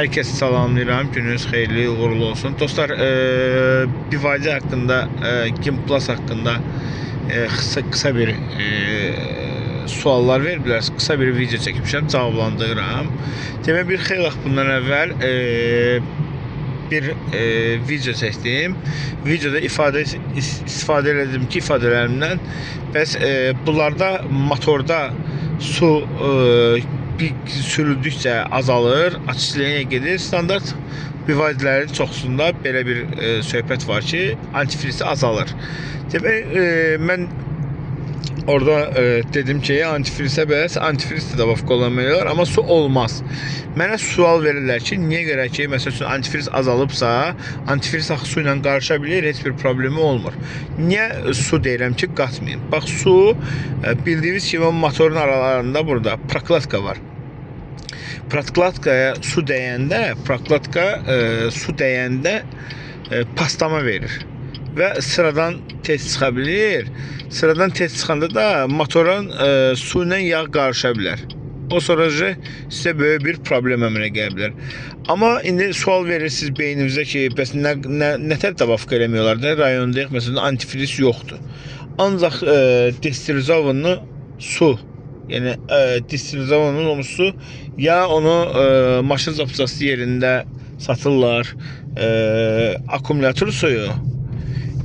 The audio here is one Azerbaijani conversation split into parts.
Hər kəsi salamlayıram. Gününüz xeyirli, uğurlu olsun. Dostlar, BYD haqqında, Gimplas haqqında qısa bir suallar veriblər. Qısa bir video çəkmişəm, cavablandırıram. Demək, bir xeyli vaxt bundan əvvəl bir video çəkdim. Videoda istifadə elədim ki, ifadələrimdən. Bəs bunlarda motorda su bir sürüldükcə azalır, açıqlaya gedir. Standart BYD-lərin çoxsunda belə bir söhbət var ki, antifrizi azalır. Demək, mən orada dedim ki, antifrizə bəs antifriz də dabavka olar, amma su olmaz. Mənə sual verirlər ki, niyə görə ki, məsəl üçün antifriz azalıbsa, antifriz axı su ilə qarışa bilir, heç bir problemi olmur. Niyə su deyirəm ki, qatmayın? Bax, su bildiyiniz kimi motorun aralarında burada prokladka var. Prokladkaya su dəyəndə, prokladka su dəyəndə paslama verir və sıradan tez çıxa bilir. Sıradan tez çıxanda da motorun su ilə yağ qarışa bilər. O sonra sizə böyük bir problem əmələ gələ bilər. Amma indi sual verirsiniz beyninizə ki, bəs nə tər dabavka eləmiyorlar da, rayondayıq, məsələn, antifriz yoxdur. Ancaq destilizovanlı su, yəni destilizovanlı su, ya onu maşın zapsası yerində satırlar, akkumulyator suyu,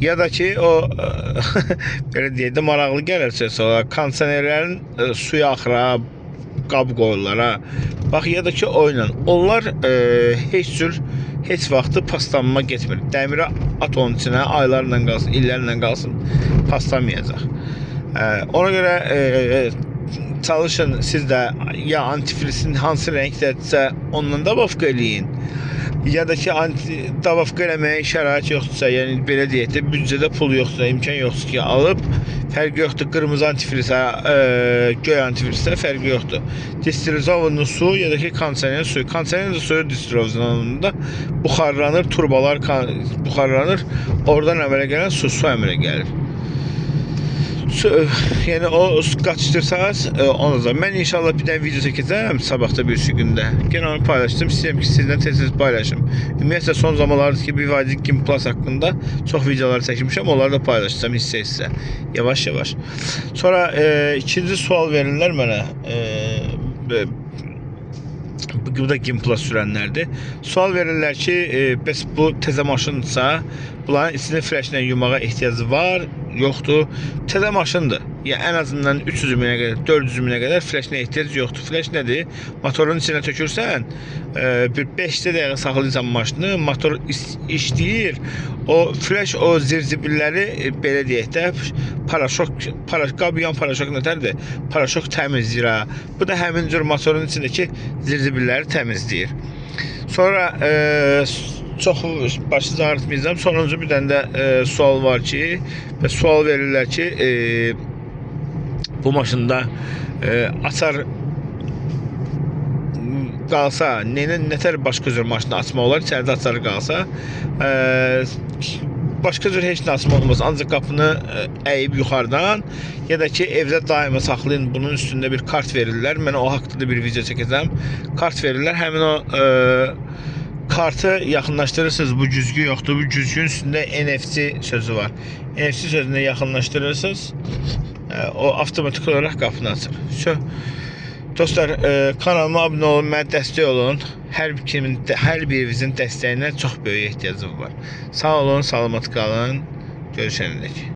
ya da ki o belə deyək də maraqlı gələrsə sonra kondisionerlərin suyu axıra qab qoyurlar ha. Bax, ya da ki o ilə. Onlar heç cür heç vaxtı paslanma getmir. Dəmirə at onun içinə, aylarla qalsın, illərlə qalsın, paslamayacaq. Ona görə çalışın siz də ya antifrizin hansı rəngdədirsə ondan dabavka eləyin. Ya da ki dabavka eləməyə şərait yoxdursa, yəni belə deyək də büdcədə pul yoxdursa, imkan yoxdur ki, alıb, fərqi yoxdur, qırmızı antifrizə, göy antifrizə fərqi yoxdur. Destilizovanlı su ya da ki kondisioner suyu. Kondisioner suyu destilizovanında buxarlanır, turbalar buxarlanır, oradan əmələ gələn su əmələ gəlir. Yəni o qaçdırsanız ona da. Mən inşallah bir dənə video çəkəcəm sabahda birisi gündə. Yenə onu paylaşdım. İstəyirəm ki, sizdən tez-tez paylaşım. Ümumiyyətlə son zamanlarda ki, BYD Gimplas haqqında çox videolar çəkmişəm. Onları da paylaşacağam hissə-hissə. Yavaş-yavaş. Sonra ikinci sual verirlər mənə. Bu da Gimplas sürənlərdir. Sual verirlər ki, bəs bu təzə maşındırsa, bunların içini fləşlə yumağa ehtiyacı var, yoxdur. Təzə maşındır. Yəni ən azından 300 minə qədər, 400 minə qədər fləşlə ehtiyac yoxdur. Fləş nədir? Motorun içinə tökürsən, bir 5 dəqiqə saxlayırsan maşını, motor işləyir. O fləş o zirzibilləri belə deyək də, paraşok, qab yuyan paraşok nətərdir? Paraşok təmizləyir ha. Bu da həmin cür motorun içindəki zirzibilləri təmizləyir. Sonra çox başınızı ağrıtmayacağam. Sonuncu bir dənə də sual var ki, və sual verirlər ki, bu maşında açar qalsa, nətər başqa cür maşını açmaq olar, içəridə açar qalsa, başqa cür heç nə açmaq olmaz. Ancaq qapını əyib yuxarıdan, ya da ki, evdə daima saxlayın, bunun üstündə bir kart verirlər. Mən o haqda da bir video çəkəcəm. Kart verirlər, həmin o kartı yaxınlaşdırırsınız, bu güzgü yoxdur, bu güzgünün üstündə NFC sözü var. NFC sözünü yaxınlaşdırırsınız, o avtomatik olaraq qapını açır. Dostlar, kanalıma abunə olun, mənə dəstək olun. Hər birinizin dəstəyinə çox böyük ehtiyacım var. Sağ olun, salamat qalın. Görüşənədək.